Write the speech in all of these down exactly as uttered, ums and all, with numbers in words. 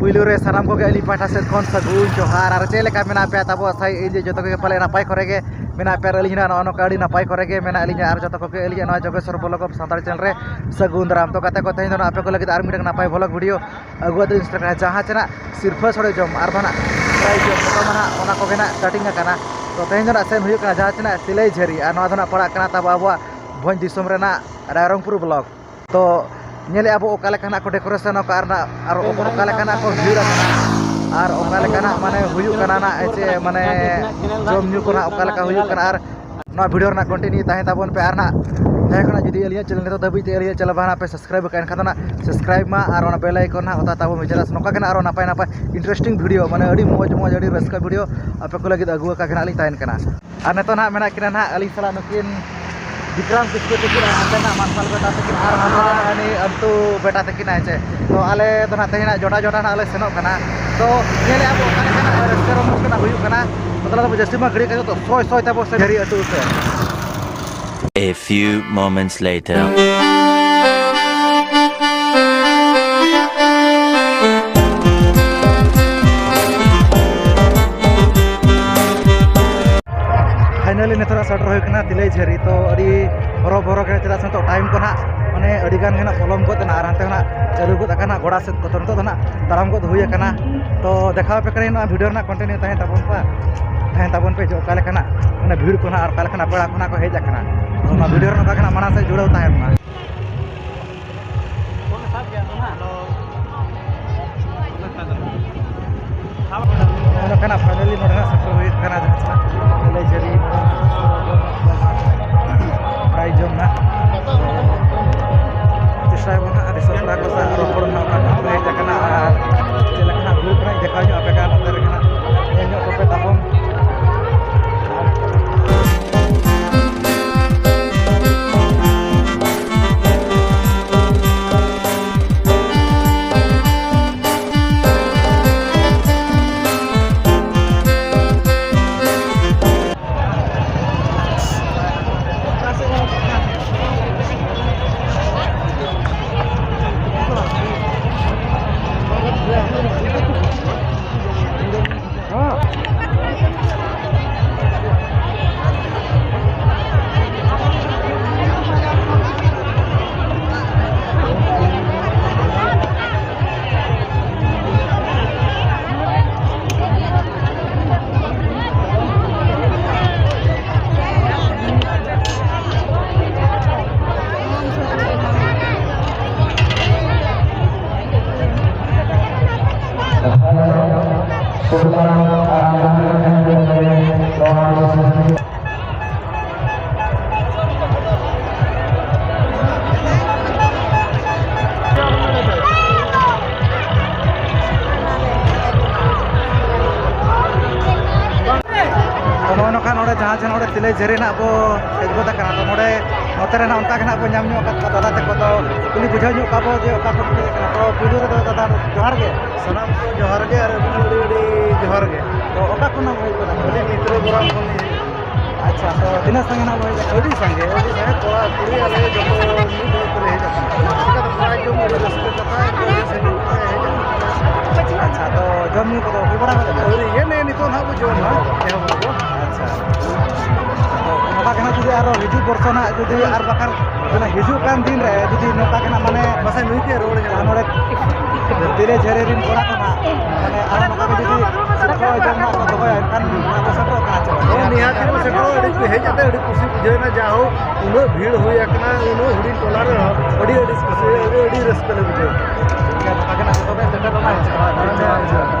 ᱯᱩᱭᱞᱩ ᱨᱮ ᱥᱟᱱᱟᱢ ᱠᱚᱜᱮ ᱟᱹᱞᱤᱧ ᱯᱟᱦᱴᱟ ᱥᱮᱫ ᱠᱷᱚᱱ ᱥᱟᱹᱜᱩᱱ ᱡᱚᱦᱟᱨ᱾ ᱟᱨ ᱪᱮᱫ ᱞᱮᱠᱟ ᱢᱮᱱᱟᱜ ᱯᱮᱭᱟ ᱛᱟᱵᱚ? ᱟᱥᱟᱭᱮᱫ ᱟᱹᱧ ᱡᱮ ᱡᱚᱛᱚ ᱜᱮ ᱯᱟᱞᱮ ᱱᱟᱯᱟᱭ ᱠᱚᱨᱮ ᱜᱮ ᱢᱮᱱᱟᱜ ᱯᱮᱭᱟ᱾ ᱟᱨ ᱟᱹᱞᱤᱧ ᱦᱚᱸ ᱱᱚᱜᱼᱚ ᱱᱚᱝᱠᱟ ᱟᱹᱰᱤ ᱱᱟᱯᱟᱭ ᱠᱚᱨᱮ ᱜᱮ ᱢᱮᱱᱟᱜ ᱞᱤᱧᱟ᱾ ᱟᱨ ᱡᱚᱛᱚ ᱠᱚᱜᱮ ᱟᱹᱞᱤᱧᱟᱜ ᱱᱚᱣᱟ ᱡᱚᱜᱮᱥᱚᱨ ᱵᱞᱚᱜ ᱥᱟᱱᱛᱟᱲ ᱪᱮᱱᱮᱞ ᱨᱮ ᱥᱟᱹᱜᱩᱱ ᱫᱟᱨᱟᱢ᱾ ᱛᱚ ᱜᱟᱛᱮ ᱠᱚ, ᱛᱮᱦᱮᱧ ᱫᱚ ᱱᱟᱜ ᱟᱯᱮ ᱠᱚ ᱞᱟᱹᱜᱤᱫ ᱟᱨ ᱢᱤᱫᱴᱟᱝ ᱱᱟᱯᱟᱭ ᱵᱞᱚᱜ ᱵᱷᱤᱰᱤᱭᱳ ᱟᱹᱜᱩ ᱠᱟᱛᱮ ᱤᱧ ᱥᱮᱴᱮᱨ ᱠᱟᱱᱟ, ᱡᱟᱦᱟᱸ ᱪᱮ ᱱᱟᱜ ᱥᱤᱨᱯᱷᱟᱹ ᱥᱚᱲᱮ ᱡᱚᱢ ᱟᱨ ᱵᱟᱝ ᱱᱟᱜ ᱯᱨᱟᱭᱤᱡᱽ ᱡᱚᱢ, ᱱᱤᱛᱚᱜ ᱢᱟ ᱱᱟᱜ ᱚᱱᱟ ᱠᱚᱜᱮ ᱱᱟᱜ ᱥᱴᱟᱨᱴᱤᱝ ᱟᱠᱟᱱᱟ᱾ ᱛᱚ ᱛᱮᱦᱮᱧ ᱫᱚ ᱱᱟᱜ ᱥᱮᱱ ᱦᱩᱭᱩᱜ ᱠᱟᱱᱟ ᱡᱟᱦᱟᱸ ᱪᱮ ᱱᱟᱜ ᱥᱤᱞᱟᱹᱭ ᱡᱷᱟᱹᱨᱤ, ᱟᱨ ᱱᱚᱣᱟ ᱫᱚ ᱱᱟᱜ ᱯᱟᱲᱟᱜ ᱠᱟᱱᱟ ᱛᱟᱵᱚ ᱟᱵᱚᱣᱟᱜ ᱵᱷᱚᱸᱡᱽ ᱫᱤᱥᱚᱢ ᱨᱮᱱᱟᱜ ᱨᱟᱭᱨᱚᱝᱯᱩᱨ ᱵᱞᱚᱠ᱾ ᱛᱚ ᱧᱮᱞᱮᱜᱼᱟ ᱵᱚ ᱚᱠᱟ ᱞᱮᱠᱟ ᱱᱟᱜ ᱠᱚ ᱰᱮᱠᱳᱨᱮᱥᱚᱱ ᱟᱠᱟᱫᱼᱟ ᱟᱨ ᱱᱟᱜ ᱟᱨ ᱚᱠᱟ ᱞᱮᱠᱟ ᱱᱟᱜ ᱠᱚ ᱵᱷᱤᱲ ᱟᱠᱟᱱᱟ ᱟᱨ ᱚᱠᱟ ᱞᱮᱠᱟ ᱱᱟᱜ ᱢᱟᱱᱮ ᱦᱩᱭᱩᱜ ᱠᱟᱱᱟ ᱱᱟᱜ, ᱪᱮ ᱢᱟᱱᱮ ᱡᱚᱢ ᱧᱩ ᱠᱚ ᱱᱟᱜ ᱚᱠᱟ ᱞᱮᱠᱟ ᱦᱩᱭᱩᱜ ᱠᱟᱱᱟ᱾ ᱟᱨ ᱱᱚᱣᱟ ᱵᱷᱤᱰᱤᱭᱳ ᱨᱮᱱᱟᱜ ᱠᱚᱱᱴᱤᱱᱤᱭᱩ ᱛᱟᱦᱮᱸ ᱛᱟᱵᱚᱱ ᱯᱮ᱾ ᱟᱨ ᱱᱟᱜ ᱡᱟᱦᱟᱸᱭ ᱠᱷᱚᱱᱟᱜ ᱡᱩᱫᱤ ᱟᱹᱞᱤᱧᱟᱜ ᱪᱮᱱᱮᱞ ᱱᱤᱛᱚᱜ ᱫᱷᱟᱹᱵᱤᱡ ᱛᱮ ᱟᱹᱞᱤᱧᱟᱜ ᱪᱮᱱᱮᱞ ᱵᱟᱝ ᱱᱟᱜ ᱯᱮ ᱥᱟᱵᱥᱠᱨᱟᱭᱤᱵ ᱟᱠᱟᱫ ᱮᱱᱠᱷᱟᱱ ᱫᱚ ᱱᱟᱜ ᱥᱟᱵᱥᱠᱨᱟᱭᱤᱵ ᱢᱟ ᱟᱨ ᱚᱱᱟ ᱵᱮᱞ ᱟᱭᱠᱚᱱ ᱱᱟᱜ ᱚᱛᱟ ᱛᱟᱵᱚᱱ ᱢᱮ᱾ ᱪᱮᱫᱟᱜ ᱥᱮ ᱱᱚᱝᱠᱟ ᱜᱮ ᱱᱟᱜ ᱟᱨᱚ ᱱᱟᱯᱟᱭ ᱱᱟᱯᱟᱭ ᱤᱱᱴᱟᱨᱮᱥᱴᱤᱝ ᱵᱷᱤᱰᱤᱭᱳ, ᱢᱟᱱᱮ ᱟᱹᱰᱤ ᱢᱚᱡᱽ ᱢᱚᱡᱽ ᱟᱹᱰᱤ ᱨᱟᱹᱥᱠᱟᱹ ᱵᱷᱤᱰᱤᱭᱳ ᱟᱯᱮ ᱠᱚ ᱞᱟᱹᱜᱤᱫ ᱟᱹᱜᱩ ᱟᱠᱟ ᱜᱮ ᱱᱟᱜ ᱞᱤᱧ ᱛᱟᱦᱮᱱ ᱠᱟᱱᱟ᱾ ᱟᱨ ᱱᱤᱛᱚᱜ ᱱᱟᱜ ᱢᱮᱱᱟᱜ ᱠᱤᱱᱟ ᱱᱟᱜ ᱟᱹᱞᱤᱧ ᱥᱟᱞᱟᱜ ᱱᱩᱠᱤᱱ ᱵᱤᱠᱨᱟᱢ ᱠᱤᱥᱠᱩ ᱛᱟᱹᱠᱤᱱ, ᱟᱨ ᱦᱟᱱᱛᱮ ᱱᱟᱜ ᱢᱟᱨᱥᱟᱞ ᱵᱮᱴᱟ ᱛᱟᱹᱠᱤᱱ, ᱟᱨ ᱦᱟᱱᱛᱮ ᱱᱟᱜ ᱩᱱᱤ ᱟᱱᱛᱩ ᱵᱮᱴᱟ ᱛᱟᱹᱠᱤᱱ, ᱦᱮᱸ ᱪᱮ᱾ ᱛᱚ ᱟᱞᱮ ᱫᱚ ᱱᱟᱜ ᱛᱮᱦᱮᱧ ᱱᱟᱜ ᱡᱚᱴᱟ ᱡᱚᱴᱟ ᱱᱟᱜ ᱞᱮ ᱥᱮᱱᱚᱜ ᱠᱟᱱᱟ᱾ ᱛᱚ ᱧᱮᱞᱮᱜᱼᱟ ᱵᱚ ᱚᱠᱟ ᱞᱮᱠᱟᱱᱟᱜ ᱨᱟᱹᱥᱠᱟᱹ ᱨᱚᱢᱚᱡᱽ ᱠᱟᱱᱟ ᱦᱩᱭᱩᱜ ᱠᱟᱱᱟ᱾ ᱢᱚᱛᱞᱚᱵ ᱡᱟᱹᱥᱛᱤ ᱢᱟ ᱜᱷᱟᱹᱲᱤ ᱠᱟᱛᱮ ᱛᱚ ᱥᱚᱭ ᱥᱚᱭ ᱛᱟᱵᱚ ᱥᱮ ᱡᱷᱟᱹᱨᱤ ᱟᱹᱛᱩ ᱩᱛᱟᱹᱨ᱾ A few moments later. Finally ᱱᱤᱛᱚᱜ ᱥᱮᱴᱮᱨ ᱦᱩᱭ ᱠᱟᱱᱟ ᱛᱤᱞᱟᱹᱭ ᱡᱷᱟᱹᱨᱤ᱾ ᱛᱚ ᱟᱹᱰᱤ ᱦᱚᱨᱚ ᱵᱚᱨᱚ ᱜᱮ, ᱪᱮᱫᱟᱜ ᱥᱮ ᱱᱤᱛᱚᱜ ᱴᱟᱭᱤᱢ ᱠᱚ ᱱᱟᱜ ᱢᱟᱱᱮ ᱟᱹᱰᱤ ᱜᱟᱱ ᱜᱮ ᱱᱟᱜ ᱯᱚᱞᱚᱢ ᱜᱚᱫ ᱮᱱᱟ ᱟᱨ ᱦᱟᱱᱛᱮ ᱠᱷᱚᱱᱟᱜ ᱪᱟᱹᱞᱩ ᱜᱚᱫ ᱟᱠᱟᱱᱟ ᱜᱚᱰᱟ ᱥᱮᱫ ᱠᱚ᱾ ᱛᱚ ᱱᱤᱛᱚᱜ ᱫᱚ ᱱᱟᱜ ᱛᱟᱲᱟᱢ ᱜᱚᱫ ᱦᱩᱭ ᱟᱠᱟᱱᱟ᱾ ᱛᱚ ᱫᱮᱠᱷᱟᱣ ᱟᱯᱮ ᱠᱟᱹᱱᱟᱹᱧ ᱱᱚᱣᱟ ᱵᱷᱤᱰᱤᱭᱳ ᱨᱮᱱᱟᱜ ᱠᱚᱱᱴᱤᱱᱤᱭᱩ ᱛᱟᱦᱮᱱ ᱛᱟᱵᱚᱱ ᱯᱮ, ᱛᱟᱦᱮᱱ ᱛᱟᱵᱚᱱ ᱯᱮ ᱡᱮ ᱚᱠᱟ ᱞᱮᱠᱟᱱᱟᱜ ᱢᱟᱱᱮ ᱵᱷᱤᱲ ᱠᱚ ᱱᱟᱜ ᱟᱨ ᱚᱠᱟ ᱞᱮᱠᱟᱱᱟᱜ ᱯᱮᱲᱟ ᱠᱚ ᱱᱟᱜ ᱠᱚ ᱦᱮᱡ ᱟᱠᱟᱱᱟ᱾ ᱛᱚ ᱚᱱᱟ ᱵᱷᱤᱰᱤᱭᱳ ᱨᱮ ᱱᱚᱝᱠᱟ ᱜᱮ ᱱᱟᱜ ᱢᱟᱲᱟᱝ ᱥᱮᱫ ᱡᱩᱲᱟᱹᱣ ᱛᱟᱦᱮᱱ ᱢᱟ᱾ ᱱᱚᱜᱼᱚ ᱱᱚᱝᱠᱟᱱᱟᱜ ᱯᱷᱟᱭᱱᱟᱞᱤ ᱱᱚᱰᱮ ᱱᱟᱜ ᱥᱮᱴᱮᱨ ᱦᱩᱭ ᱠᱟᱱᱟ, ᱡᱟᱦᱟᱸ ᱥᱮᱱᱟᱜ ᱞᱟᱹᱭ ᱡᱟᱹᱨᱤ ᱯᱨᱟᱭᱤᱡᱽ ᱡᱚᱢ ᱱᱟᱜ᱾ ᱪᱮᱥᱴᱟᱭᱟᱵᱚᱱ ᱦᱟᱸᱜ ᱫᱤᱥᱚᱢ ᱯᱮᱲᱟ ᱠᱚ ᱥᱟᱶ ᱨᱚᱯᱚᱲ ᱨᱮᱱᱟᱜ ᱚᱱᱟ ᱠᱚ ᱦᱮᱡ ᱟᱠᱟᱱᱟ᱾ ᱟᱨ ᱪᱮᱫ ᱞᱮᱠᱟᱱᱟᱜ ᱦᱩᱭᱩᱜ ᱠᱟᱱᱟ ᱫᱮᱠᱷᱟᱣ ᱧᱚᱜ ᱟᱯᱮ ᱠᱟᱱᱟ ᱱᱚᱛᱮ ᱨᱮᱜᱮ ᱱᱟᱜ ᱧᱮᱞ ᱧᱚᱜ ᱠᱚᱯᱮ ᱛᱟᱵᱚᱱ᱾ ᱛᱚ, ᱱᱚᱜᱼᱚᱭ ᱱᱚᱝᱠᱟ ᱱᱚᱰᱮ ᱡᱟᱦᱟᱸ ᱡᱮ ᱱᱚᱰᱮ ᱛᱤᱞᱟᱹᱭ ᱡᱷᱟᱹᱨᱤ ᱱᱟᱜ ᱵᱚ ᱦᱮᱡ ᱜᱚᱫ ᱟᱠᱟᱱᱟ᱾ ᱛᱚ, ᱱᱚᱰᱮ ᱱᱚᱛᱮ ᱨᱮ ᱱᱟᱜ ᱚᱱᱠᱟ ᱜᱮ ᱱᱟᱜ ᱵᱚ ᱧᱟᱢ ᱧᱚᱜ ᱟᱠᱟᱫ ᱠᱚᱣᱟ ᱫᱟᱫᱟ ᱛᱟᱠᱚ᱾ ᱛᱚ, ᱠᱩᱞᱤ ᱵᱩᱡᱷᱟᱹᱣ ᱧᱚᱜ ᱠᱚᱣᱟ ᱵᱚ ᱡᱮ ᱚᱠᱟ ᱠᱷᱚᱱ ᱯᱮ ᱦᱮᱡ ᱟᱠᱟᱱᱟ᱾ ᱛᱚ, ᱯᱩᱭᱞᱩ ᱨᱮᱫᱚ ᱫᱟᱫᱟ ᱡᱚᱦᱟᱨ ᱜᱮ᱾ ᱥᱟᱱᱟᱢ ᱠᱚ ᱡᱚᱦᱟᱨ ᱜᱮ ᱟᱨ ᱟᱹᱵᱤᱱ ᱦᱚᱸ ᱟᱹᱰᱤ ᱟᱹᱰᱤ ᱡᱚᱦᱟᱨ ᱜᱮ᱾ ᱛᱚ, ᱚᱠᱟ ᱠᱷᱚᱱ ᱱᱟᱜ ᱵᱚ ᱦᱮᱡ ᱟᱠᱟᱱᱟ? ᱟᱹᱞᱤᱧ ᱱᱤᱛᱨᱟᱹ ᱵᱚᱨᱟᱢ ᱠᱷᱚᱱ ᱞᱤᱧ ᱦᱮᱡ ᱟᱠᱟᱱᱟ᱾ ᱟᱪᱪᱷᱟ, ᱛᱚ ᱛᱤᱱᱟᱹᱜ ᱥᱟᱸᱜᱮ ᱱᱟᱜ ᱵᱚ ᱦᱮᱡ ᱟᱠᱟᱱᱟ? ᱟᱹᱰᱤ ᱥᱟᱸᱜᱮ, ᱟᱹᱰᱤ ᱥᱟᱸᱜᱮ ᱠᱚᱲᱟ ᱠᱩᱲᱤ ᱟᱞᱮ ᱡᱚᱛᱚ ᱢᱤᱫ ᱫᱷᱟᱣ ᱛᱮᱞᱮ ᱦᱮᱡ ᱟᱠᱟᱱᱟ᱾ ᱪᱤᱠᱟᱹᱛᱮ ᱯᱨᱟᱭ ᱡᱚᱢ ᱟᱹᱰᱤ ᱨᱟᱹᱥᱠᱟᱹ ᱠᱟᱛᱷᱟ, ᱟᱹᱰᱤ ᱥᱟᱺᱜᱤᱧ ᱠᱷᱚᱱᱟᱜ ᱦᱮᱡ ᱟᱠᱟᱱᱟ᱾ ᱟᱪᱪᱷᱟ, ᱛᱚ ᱡᱚᱢ ᱧᱩ ᱠᱚᱫᱚ ᱦᱩᱭ ᱵᱟᱲᱟ ᱜᱚᱫ ᱟᱠᱟᱱᱟ? ᱟᱹᱣᱨᱤ, ᱦᱮᱸ, ᱱᱮᱜᱼᱮ ᱱᱤᱛᱚᱜ ᱱᱟᱦᱟᱜ ᱵᱚ ᱡᱚᱢᱟ, ᱮᱦᱚᱵ ᱟᱵᱚ᱾ ᱟᱪᱪᱷᱟ, ᱛᱚ ᱱᱚᱝᱠᱟ ᱜᱮ ᱱᱟᱜ ᱡᱩᱫᱤ ᱟᱨᱚ ᱦᱤᱡᱩᱜ ᱵᱚᱨᱥᱚ ᱱᱟᱜ ᱡᱩᱫᱤ ᱟᱨ ᱵᱟᱠᱷᱟᱱ ᱚᱱᱟ ᱦᱤᱡᱩᱜ ᱠᱟᱱ ᱫᱤᱱ ᱨᱮ ᱡᱩᱫᱤ ᱱᱚᱝᱠᱟ ᱜᱮ ᱱᱟᱜ ᱢᱟᱱᱮ ᱯᱟᱥᱮᱡ ᱱᱩᱭ ᱜᱮ ᱨᱩᱣᱟᱹᱲ ᱧᱟᱢᱟ᱾ ᱱᱚᱰᱮ ᱛᱤᱞᱟᱹᱭ ᱡᱷᱟᱹᱨᱤ ᱨᱤᱱ ᱠᱚᱲᱟ ᱠᱚ ᱱᱟᱜ ᱢᱟᱱᱮ ᱟᱨᱚ ᱱᱚᱝᱠᱟ ᱜᱮ ᱡᱩᱫᱤ ᱥᱮᱴᱮᱨ ᱡᱚᱢ ᱱᱟᱜ ᱠᱚ ᱫᱚᱦᱚᱭᱟ, ᱮᱱᱠᱷᱟᱱ ᱟᱵᱚ ᱥᱮᱴᱮᱨᱚᱜ ᱠᱟᱱᱟ ᱪᱮ ᱵᱟᱝ? ᱦᱮᱸ, ᱱᱤᱦᱟᱹᱛ ᱜᱮᱵᱚ ᱥᱮᱴᱮᱨᱚᱜᱼᱟ᱾ ᱟᱹᱰᱤ ᱦᱮᱡ ᱠᱟᱛᱮ ᱟᱹᱰᱤ ᱠᱩᱥᱤ ᱵᱩᱡᱷᱟᱹᱣ ᱮᱱᱟ᱾ ᱡᱟᱭᱦᱳᱠ, ᱩᱱᱟᱹᱜ ᱵᱷᱤᱲ ᱦᱩᱭ ᱟᱠᱟᱱᱟ, ᱩᱱᱟᱹᱜ ᱦᱩᱰᱤᱧ ᱴᱚᱞᱟ ᱨᱮᱦᱚᱸ ᱟᱹᱰᱤ, ᱟᱹᱰᱤ ᱠᱩᱥᱤ, ᱟᱹᱰᱤ, ᱟᱹᱰᱤ ᱨᱟᱹᱥᱠᱟᱹ ᱞᱮ ᱵᱩᱡᱷᱟᱹᱣ ᱠᱮᱫᱟ᱾ ᱴᱷᱤᱠ ᱜᱮᱭᱟ, ᱱᱚᱝᱠᱟ ᱜᱮ ᱱᱟᱜ ᱡᱚᱛᱚ ᱜᱮ ᱥᱮᱴᱮᱨᱚᱜ ᱢᱟ᱾ ᱴᱷᱤᱠ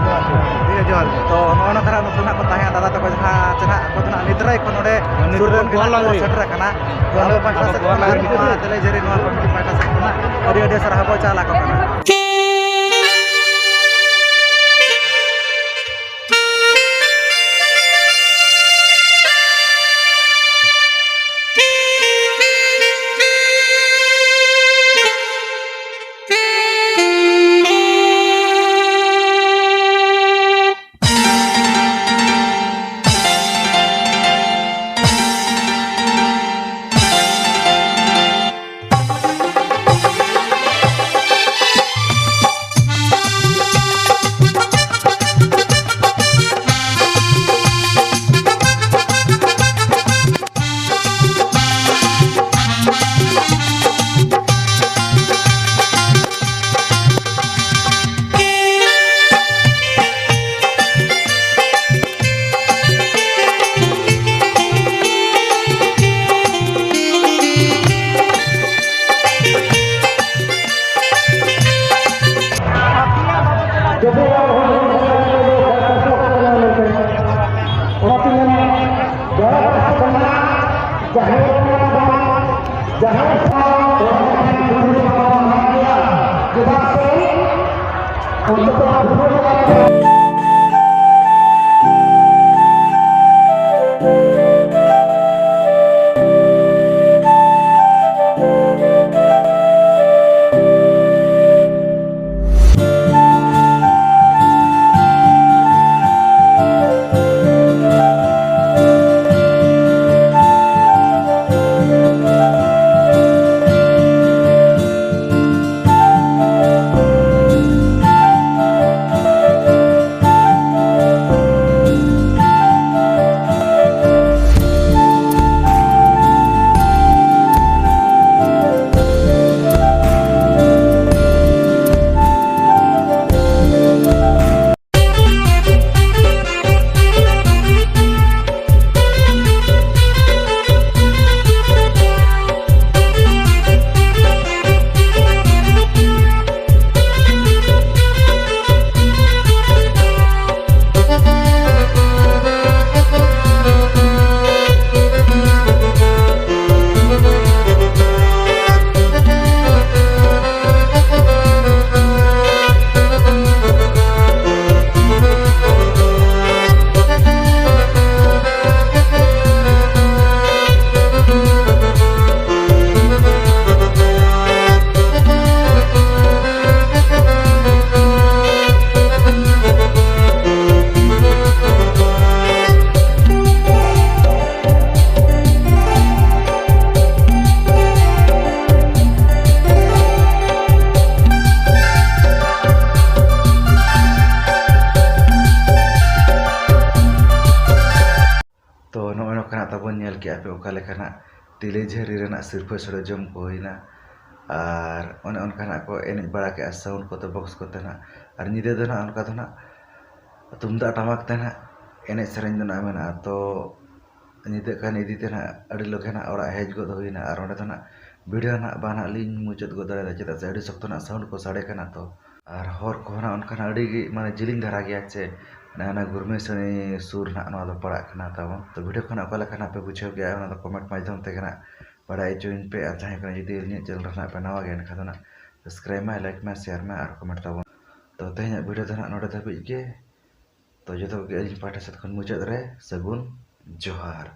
ᱜᱮᱭᱟ, ᱡᱚᱦᱟᱨ ᱜᱮ᱾ ᱛᱚ, ᱱᱚᱜᱼᱚ ᱱᱚᱝᱠᱟ ᱱᱟᱜ ᱱᱩᱠᱩ ᱱᱟᱜ ᱠᱚ ᱛᱟᱦᱮᱸ ᱫᱟᱫᱟ ᱛᱟᱠᱚ ᱡᱟᱦᱟᱸ ᱪᱮ ᱱᱟᱜ ᱟᱠᱚ ᱫᱚ ᱱᱟᱜ ᱱᱤᱛᱨᱟᱹᱭ ᱠᱷᱚᱱ ᱱᱚᱰᱮ ᱥᱩᱨ ᱠᱷᱚᱱ ᱜᱮ ᱱᱟᱜ ᱠᱚ ᱥᱮᱴᱮᱨ ᱟᱠᱟᱱᱟ᱾ ᱟᱵᱚ ᱯᱟᱦᱴᱟ ᱥᱮᱫ ᱠᱷᱚᱱᱟᱜ ᱱᱚᱣᱟ ᱛᱮᱞᱮ ᱡᱷᱟᱹᱨᱤ ᱱᱚᱣᱟ ᱠᱚᱢᱤᱴᱤ ᱯᱟᱦᱴᱟ ᱥᱮᱫ ᱠᱷᱚᱱᱟᱜ ᱟᱹᱰᱤ ᱟᱹᱰᱤ ᱥᱟᱨᱦᱟᱣ ᱵᱚ ᱪᱟᱞ ᱟᱠᱚ ᱠᱟᱱᱟ᱾ ᱛᱚ, ᱱᱚᱜᱼᱚᱭ ᱱᱚᱝᱠᱟ ᱱᱟᱜ ᱛᱟᱵᱚᱱ ᱧᱮᱞ ᱠᱮᱜᱼᱟ ᱯᱮ ᱚᱠᱟ ᱞᱮᱠᱟ ᱱᱟᱜ ᱛᱤᱞᱟᱹᱭ ᱡᱷᱟᱹᱨᱤ ᱨᱮᱱᱟᱜ ᱥᱤᱨᱯᱟᱹ ᱥᱚᱨᱚᱡᱟᱢ ᱠᱚ ᱦᱩᱭᱱᱟ᱾ ᱟᱨ ᱚᱱᱮ ᱚᱱᱠᱟ ᱱᱟᱜ ᱠᱚ ᱮᱱᱮᱡ ᱵᱟᱲᱟ ᱠᱮᱜᱼᱟ sound ᱠᱚᱛᱮ, box ᱠᱚᱛᱮ ᱱᱟᱜ᱾ ᱟᱨ ᱧᱤᱫᱟᱹ ᱫᱚ ᱱᱟᱜ ᱚᱱᱠᱟ ᱫᱚ ᱱᱟᱜ ᱛᱩᱢᱫᱟᱜ ᱴᱟᱢᱟᱠ ᱛᱮ ᱱᱟᱜ ᱮᱱᱮᱡ ᱥᱮᱨᱮᱧ ᱫᱚ ᱱᱟᱜ ᱢᱮᱱᱟᱜᱼᱟ᱾ ᱛᱚ, ᱧᱤᱫᱟᱹᱜ ᱠᱟᱱ ᱤᱫᱤ ᱛᱮ ᱱᱟᱜ ᱟᱹᱰᱤ ᱞᱚᱜᱮ ᱱᱟᱜ ᱚᱲᱟᱜ ᱦᱮᱡ ᱜᱚᱫ ᱦᱩᱭᱱᱟ᱾ ᱟᱨ ᱚᱸᱰᱮ ᱫᱚ ᱱᱟᱜ video ᱱᱟᱜ ᱵᱟᱝ ᱱᱟᱜ ᱞᱤᱧ ᱢᱩᱪᱟᱹᱫ ᱜᱚᱫ ᱫᱟᱲᱮᱭᱟᱫᱟ, ᱪᱮᱫᱟᱜ ᱥᱮ ᱟᱹᱰᱤ ᱥᱚᱠᱛᱚ ᱱᱟᱜ sound ᱠᱚ ᱥᱟᱰᱮ ᱠᱟᱱᱟ᱾ ᱛᱚ, ᱟᱨ ᱦᱚᱨ ᱠᱚᱦᱚᱸ ᱱᱟᱜ ᱚᱱᱠᱟ ᱱᱟᱜ ᱟᱹᱰᱤ ᱜᱮ ᱢᱟᱱᱮ ᱡᱤᱞᱤᱧ ᱫᱷᱟᱨᱟ ᱜᱮᱭᱟ ᱪᱮ, ᱚᱱᱮ ᱚᱱᱟ ᱜᱩᱨᱢᱮᱥᱟᱹᱱᱤ ᱥᱩᱨ ᱱᱟᱜ ᱱᱚᱣᱟ ᱫᱚ ᱯᱟᱲᱟᱜ ᱠᱟᱱᱟ ᱛᱟᱵᱚᱱ᱾ ᱛᱚ, video ᱠᱷᱚᱱᱟᱜ ᱚᱠᱟ ᱞᱮᱠᱟ ᱱᱟᱜ ᱯᱮ ᱵᱩᱡᱷᱟᱹᱣ ᱠᱮᱜᱼᱟ, ᱚᱱᱟ ᱫᱚ comment ᱢᱟᱫᱽᱫᱷᱚᱢ ᱛᱮᱜᱮ ᱱᱟᱜ ᱵᱟᱲᱟᱭ ᱦᱚᱪᱚᱧ ᱯᱮ᱾ ᱟᱨ ᱡᱟᱦᱟᱸᱭ ᱠᱚ ᱡᱩᱫᱤ ᱟᱹᱞᱤᱧᱟᱜ channel ᱨᱮ ᱱᱟᱜ ᱯᱮ ᱱᱟᱣᱟ ᱜᱮᱭᱟ, ᱮᱱᱠᱷᱟᱱ ᱫᱚ ᱱᱟᱜ subscribe ᱢᱮ, like ᱢᱮ, share ᱢᱮ ᱟᱨ comment ᱛᱟᱵᱚᱱ᱾ ᱛᱚ ᱛᱮᱦᱮᱧᱟᱜ ᱵᱷᱤᱰᱤᱭᱳ ᱫᱚ ᱱᱟᱦᱟᱜ ᱱᱚᱰᱮ ᱫᱷᱟᱹᱵᱤᱡ ᱜᱮ᱾ ᱛᱚ ᱡᱚᱛᱚ ᱠᱚᱜᱮ ᱟᱹᱞᱤᱧ ᱯᱟᱦᱴᱟ ᱥᱮᱫ ᱠᱷᱚᱱ ᱢᱩᱪᱟᱹᱫ ᱨᱮ ᱥᱟᱹᱜᱩᱱ ᱡᱚᱦᱟᱨ᱾